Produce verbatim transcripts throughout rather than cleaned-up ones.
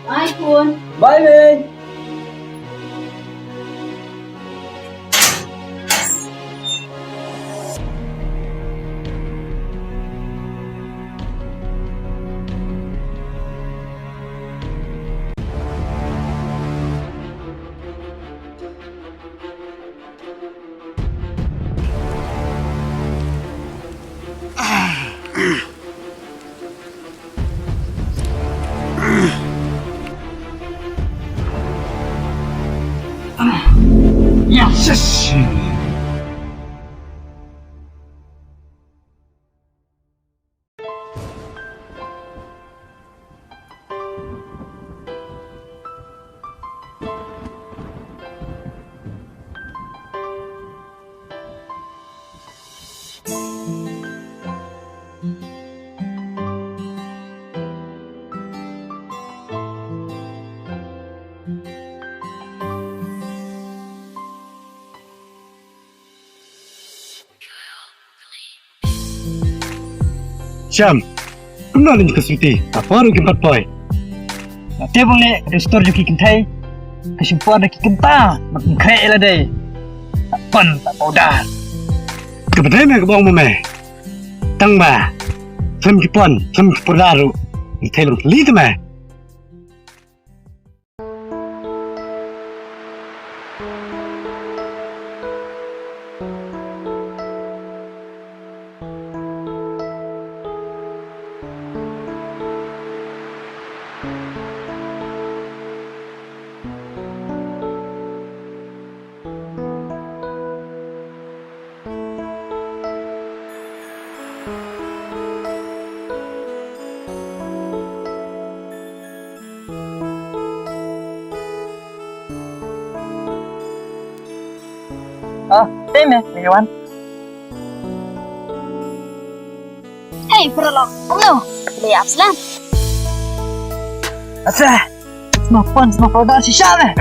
Bye, Khun. Bye, Mei. Yes. Shem, kumno ning ka Sweety? Ka por u kim pat poi. Te bang ne ka dustur jong ki kynthei. Ka shim por da ki kynta, ba kin khreh ïa lade. Ta pon ta powder. Ka bynta me ka bong mo me. Tang ba. Shem ki pon, shem ki powder ruh. Ki thei long li te me. Oh, te me, me wan. Hey, paralok, ong no. Lei ap slam. Asa, sma pon, sma powder shisha me.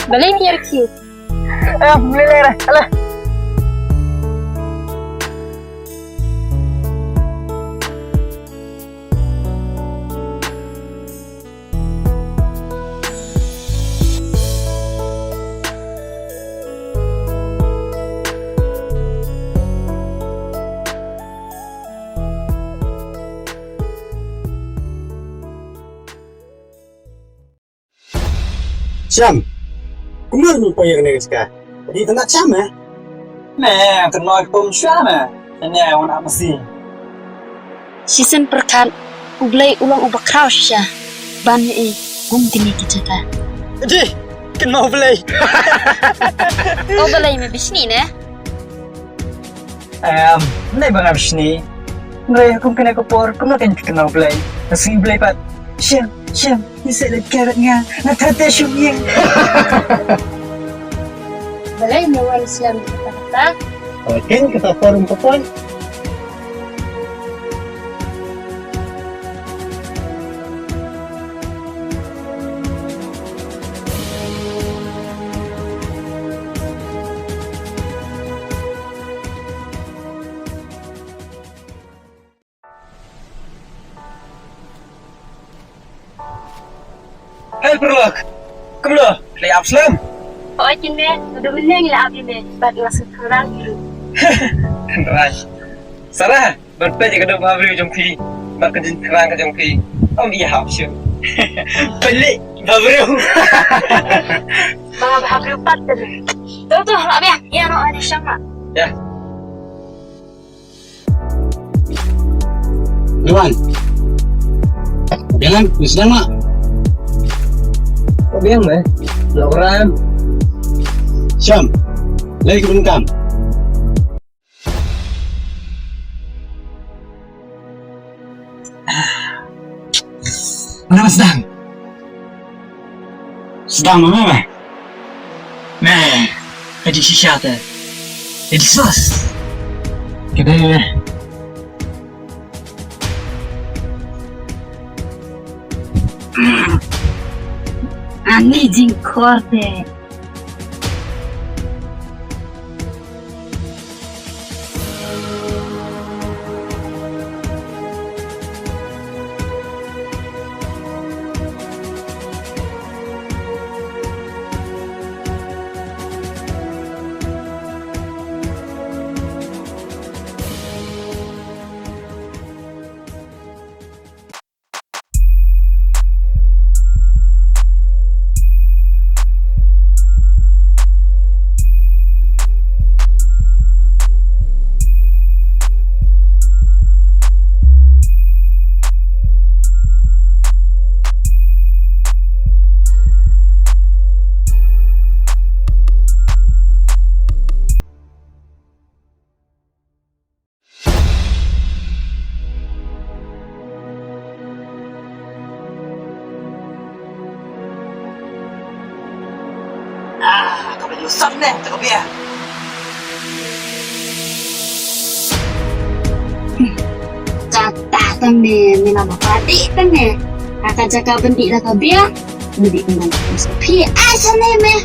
Balei ni yarki? Eh, lei lei re, ala. Shem, kumno me poi ïa kane ka jaka? Dei tang Shem eh? Me, kynnoh pom shuwa me. Kane ai wan ap masi. Shisien pyrkhat, U Blei u long uba khraw shisha. Ban ïa i kum kine ki jaka. Ji, kynmaw U Blei. O Blei me bishni ne? Em, ne ba ngam shni. Nre kum kane ka por, kumno kan kynmaw U Blei. Ka sngi U Blei pat. Shem, shem, ni se le keret nga. Nga thate shum ïing. Balei me wan slam kata kata? Kin kata por um ka pon. Hei, paralok. Kumno? Lei ap slam? Oi, kine, ka dum ne ngi la ap ïa me, bad nga sngewthuh lang ïa u. Right. Sarah, ban peit ïa ka dum ha briew jong phi, bad ka jingthrang ka jong phi. Ym ïa hap shuh. Peit lei, ha briew. Ba, ba ha briew pat te. To, to, la biang. Ïa no, ani shama. Ïa. Iwan. Biang, ni sdang ma. Biang me. Lo ram. Sham. Lei ka dum kam. Mana sdang? Sdang ma me? Me, ka jingshisha te. Ka jingsos. Ka dei. Ani jingkhor te. Sat ne, tak bia. Kata tang ne, mina ma pati tang ne. Aka jaka bendi la ka bia. Bendi tang ne. Phi ai sa ne me.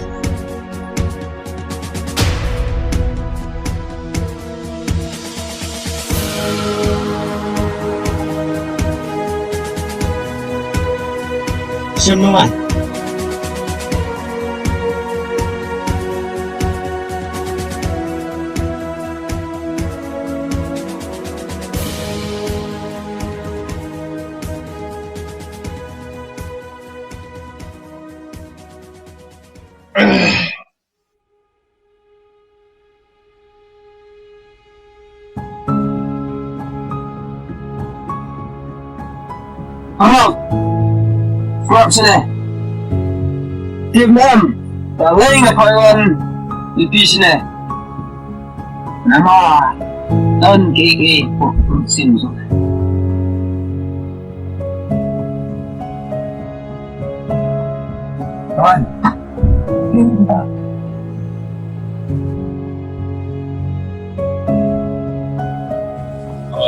Shem nuan. Aro. Kwap sene. Tim em. Ta leng na phawan. Ipi sene. Nama. Don ke ke. Sim so. Kawan.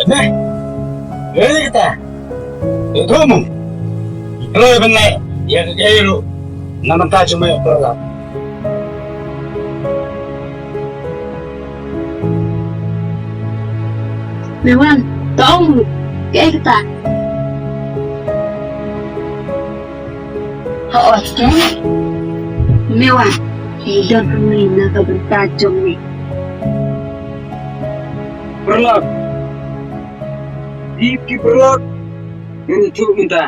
Neh. Ini kita. Itu mu. Kalau benar, ya, ya, lu. Nama tak cuma ya, perlu. Mewan, tong, kaei kata? Hooid, Mewan, i don hangne na ka bynta jong me. Paralok. Ïa ki paralok. Ngin ïathuh mynta.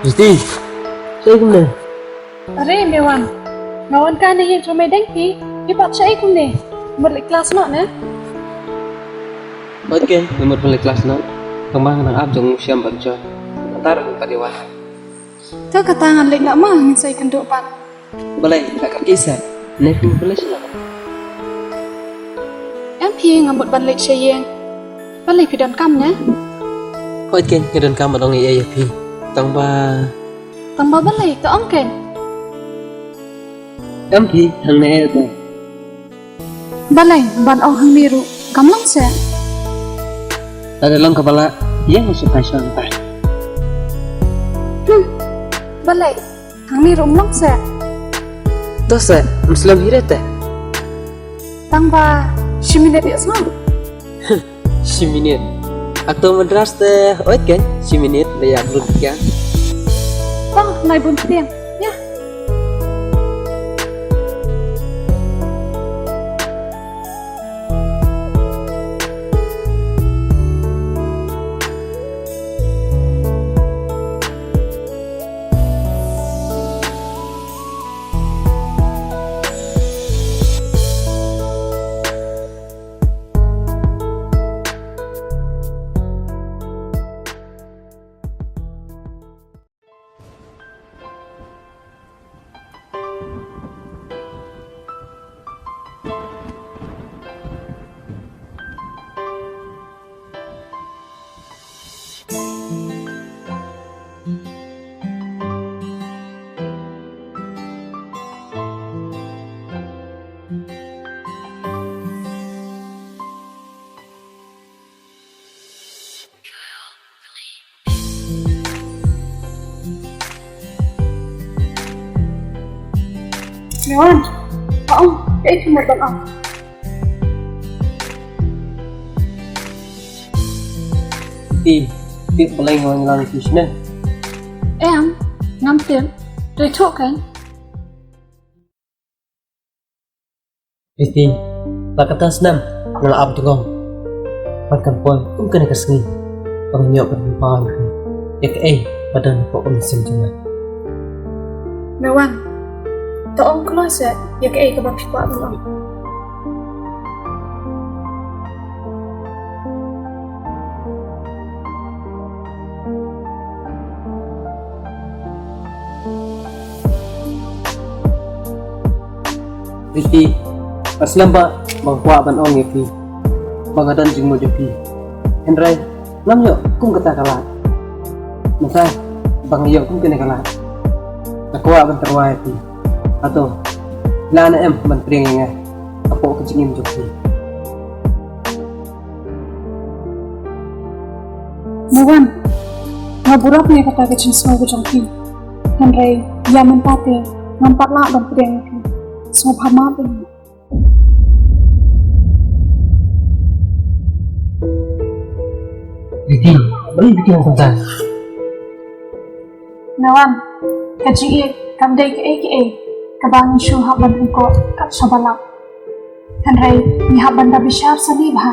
Jiti, shaei kumne? Are Mewan, nga wan kane ïa jong me dang ki, ki pat shaei kumne? Mut leit klas noh ne? Hooid keiñ, nga mut ban leit klas noh. Tang ba nga dang ap jong u shem ban jot. Kata ruh pat ïa wan. Te kata ngan leit noh ma, ngin sa ïakynduh pat. Balei, la ka kisa? Ne phi balei sha la? Em phi, nga mut ban leit sha ïing. Balei, phi donkam ne? Hooid keiñ, nga donkam ban ong ei ei ïa phi. Tang ba, tang ba balei, to ong keiñ. Em phi, hangne te. Balei, ban ong hangne ruh kam long seh? Lada long kaba lah, ïa nga shu phai shuwa mynta. Hmm. Balei, hangne ruh ym long seh? To seh, ym slem hi re te. Tang ba shi minit ïa sngew. Shi minit. Ato Madras te, hooid keiñ, shi minit la ïa bun kiang. Tang, nai bun tiang. Ïa. Ngan, ka ong, kaei phi mut ban ong? Ti, ti balei nga wan lang phi shisha? Em, ngam tip. Dei thok kan? Riti, la kata snem nga la ap tngong. Ban kan poi kum kane ka sngi. Ban ïoh ban pynpaw ïa kaei ba don hapoh ka mynsiem jong nga. Mewan, to ong khlem seh ïa kaei kaba phi kwah ban ong. Riti, ka slem ba nga kwah ban ong ïa phi ba nga don jingmut ïa phi. Hynrei ngam ïoh kum kata ka lad. Mynta ba nga ïoh kum kane ka lad, nga kwah ban tyrwa ïa phi. Hato la ne em ban pdiang ïa nga hapoh ka jingim jong phi? Mewan, nga burom ïa kata ka jingsngew ka jong phi. Hynrei ïa mynta te ngam pat lah ban pdiang ïa phi. Sngewbha map ïa nga. Riti, balei phi ong kumta? Mewan, ka jingïeit kam dei kaei kaei kaba ngi shu hap ban pynkoh kat shaba lap. Hynrei ngi hap ban da bishar sani bha.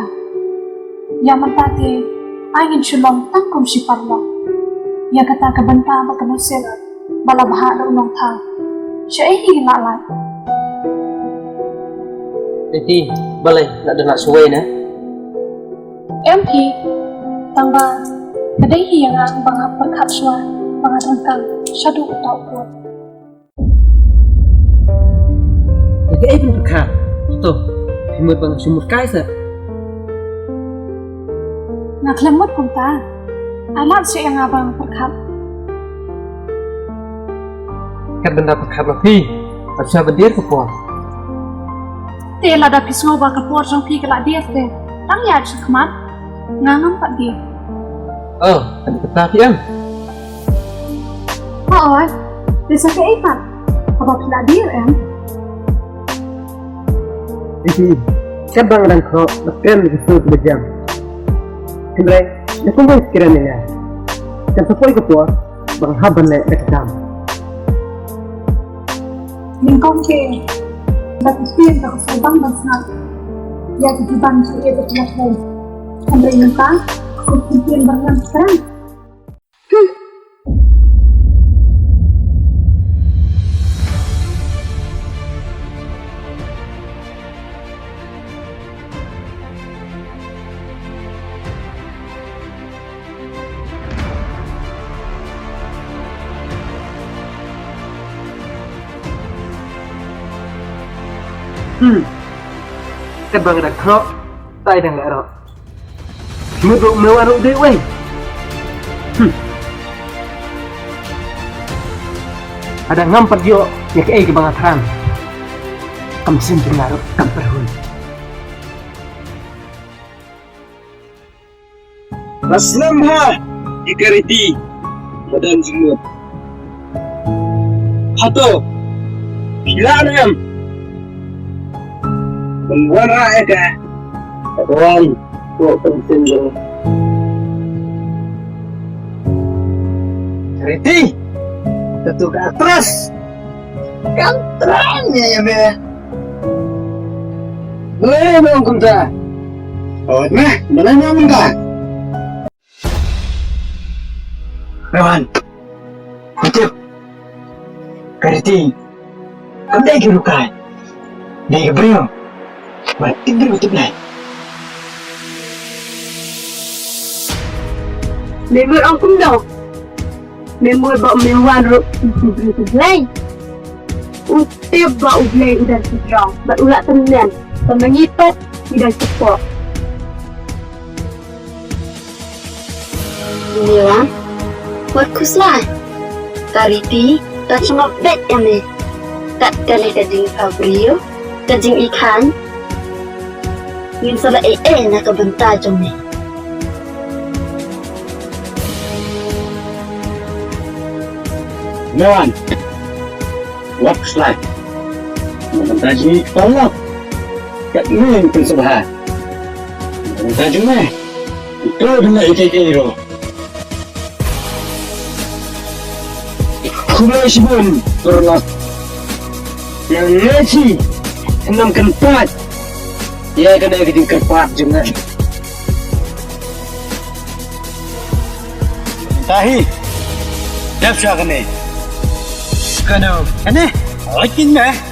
Ïa mynta te ai ngin shu long tang kum shi paralok. Ïa kata ka bynta ba ka nusip ba la bha da u nongthaw, shaei ngi la lait? Riti, balei la dang la shuwei ne? Em phi, tang ba ka dei hi ïa nga ba nga pyrkhat shuwa ba nga donkam shaduh uta u pud. Ïa kaei phi pyrkhat? To, phi mut ba nga shu mut kai seh? Nga khlem mut kumta. Ai lad seh ïa nga ba nga pyrkhat. Kat ban da pyrkhat ma phi, kat shuwa ban dier ka por. Te lada phi sngew ba ka por jong phi ka la dier te, tang ïaid sha khmat. Nga ngam pat dier. Oh, kata phi em? Hooid, te sa kaei pat haba phi la dier em? Iti, katba nga dang khroh, nga kren ka sur kaba jam. Hynrei nga kumba nga kren ïa nga, kan sa poi ka por ba nga hap ban leh da ka kam. Nyngkong te, ba ka ktien ka sngewbang ban sngap ïa ka jubab jingïeit ba phi la kren. Hynrei mynta ka ktien ba ngan kren. Hmm. Katba nga dang khroh, tai dang lehroh. Mut ruh me wan ruh dei wei. Hmm. Lada ngam pat ïoh ïa kaei kaba nga thrang, ka mynsiem jong nga ruh kam pyrhun. Ba slem bha ïa ka Riti ba don jingmut. Hato phi lah ne em ban wanrah ïa ka, ka wan ko kan tin jong ka Riti? Ka tu ka actress. Kam thrang ïa me. Balei me ong kumta? Oi me, balei me ong kumta? Mewan, khublei. Ka Riti kam dei ki rukai, dei ka briew ba tip briew tip Blei. Me mut ong kumno? Me mut ba u Mewan ruh u tip briew tip Blei? U tip ba U Blei u don shajrong bad u la tymmen ba ma ngi pat ngi don shapoh. Mewan, wat khuslai. Ka Riti ka sngewbha beit ïa me. Kat kane ka jingpha briew, ka jingïeit khan, ngin sa leh ei ei na ka bynta jong me. Mewan, wat khuslai. Mynta jong ngi ki paralok, katne ngin pynsngewbha. Mynta jong me, to dang leh ïa kiei kiei ruh. Khublei shibun paralok. Nga ngeit hi phin ym kyntait ïa kane ka jingkyrpad jong nga. Tahi. Dep sha kane. Kano? Kane? Lait kin me.